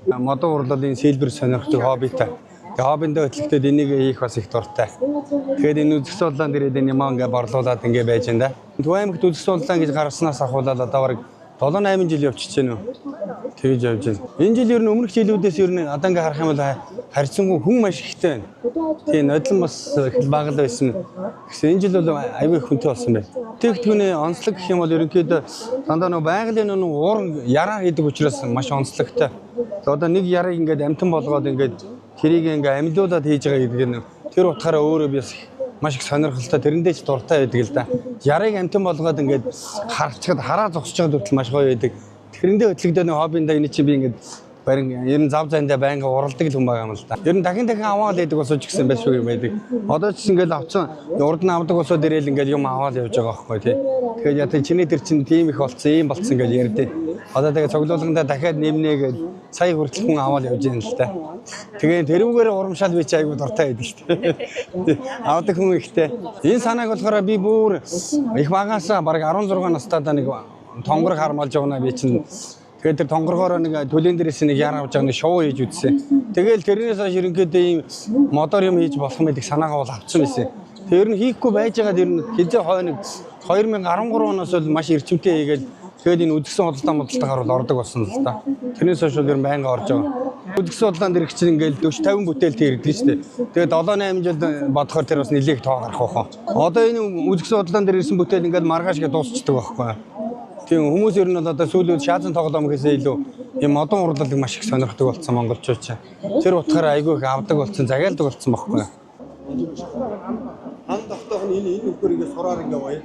Модон урлалын сэлбэр сонирхдаг хоббитай. Тэгээ хоббиндээ хөтлөгдөд энийг хийх бас их дуртай. Тэгэхээр энэ үзэсгэлэн улаан дээрээ энэ юм ингээ борлуулад ингээ байж энэ да. Төв аймагт үзэсгэлэн улаан гэж гаргаснаас ахуулаад одоо бараг 7 8 жил явчихж байна уу? Тэгж явж байна. Энэ жил ер нь өмнөх жилүүдээс ер нь одоо ингээ харах юм бол харьцангуй хүн маш ихтэй байна. Тийм, нодлон бас их бага л байсан. Гэсэн энэ жил бол аюу их хүнтэй болсон байна. Тэгтгүний онцлог гэх юм бол ерөнхийдөө дандаа нөө байгалийн нөө ууран яраа хийдэг учраас маш онцлогтой. Одоо нэг ярыг ингээд амтан болгоод ингээд тэрийг ингээ амьлуулад хийж байгаа гэдэг нь тэр утгаараа өөрөө бас маш их сонирхолтой, тэрэндээ ч дуртай байдаг л да. Ярыг амтан болгоод ингээд харчхад хараа зогсож байгаа хүртэл маш гоё байдаг. Тэрэндээ хөтлөгдөө нөө хоббиндаа энэ чинь би ингээд барин ер нь зав зайдаа байнга уралдаг л хүн байгаа юм л да. Ер нь дахин дахин аваад байдаг босож гисэн байх шүү юм байдаг. Одоо ч ингээл авцсан урд нь авдаг босоод ирээл ингээл юм аваад явж байгаа байхгүй тий. Тэгэхээр яа тий чиний тэр чинь тийм их болцсон, ийм болцсон гэж ярьдээ. Одоо тэгээ цоглуулгандаа дахиад нэмнэ гэж сая хүртэл хүн аваад явж байна л да. Тэгээ тэрүүгээр урамшаал би чи айгуу дуртай байдаг шүү дээ. Авдаг хүн ихтэй. Энэ санааг болохоор би бүр их багасаа бараг 16 настайдаа нэг тонгорог хармалж явна би чинь. Тэгээд тэр тонгоргоороо нэг төлөөн дээрээс нэг яар авч байгаа нэг шоу хийж үзсэн. Тэгээл тэрнээс хойш ерөнхийдөө ийм модоор юм хийж болох юм гэдэг санаагаа бол авчихсан байсан. Тэр нь хийхгүй байж байгаа тэр нь хизээ хой нэг 2013 оноос бол маш эрчимтэй хийгээл тэгээд энэ үдгсэн худалдаа модалтаагаар бол ордог болсон л да. Тэрнээс хойш бол ер нь байнга орж байгаа. Үдгсэн худалдаан дэрэг чинь ингээл 40 50 бүтээлтэй ирдэг шүү дээ. Тэгээд 7 8 жил бодохоор тэр бас нэлээх тоо гарах байх. Одоо энэ үдгсэн худалдаан дээр ирсэн бүтээл ингээл маргааш гээ дуусчдаг байхгүй. Тийм, хүмүүс ер нь бол одоо сүүлийн үед шаазан тоглоом гэхээсээ илүү юм модон урлалыг маш их сонирхдаг болсон монголчууд. Тэр утгаараа айгүй их авдаг болсон, загиалдаг болсон байхгүй. Хан тогтоох нь энэ энэ нөхөр ингээ сураар ингээ гоё.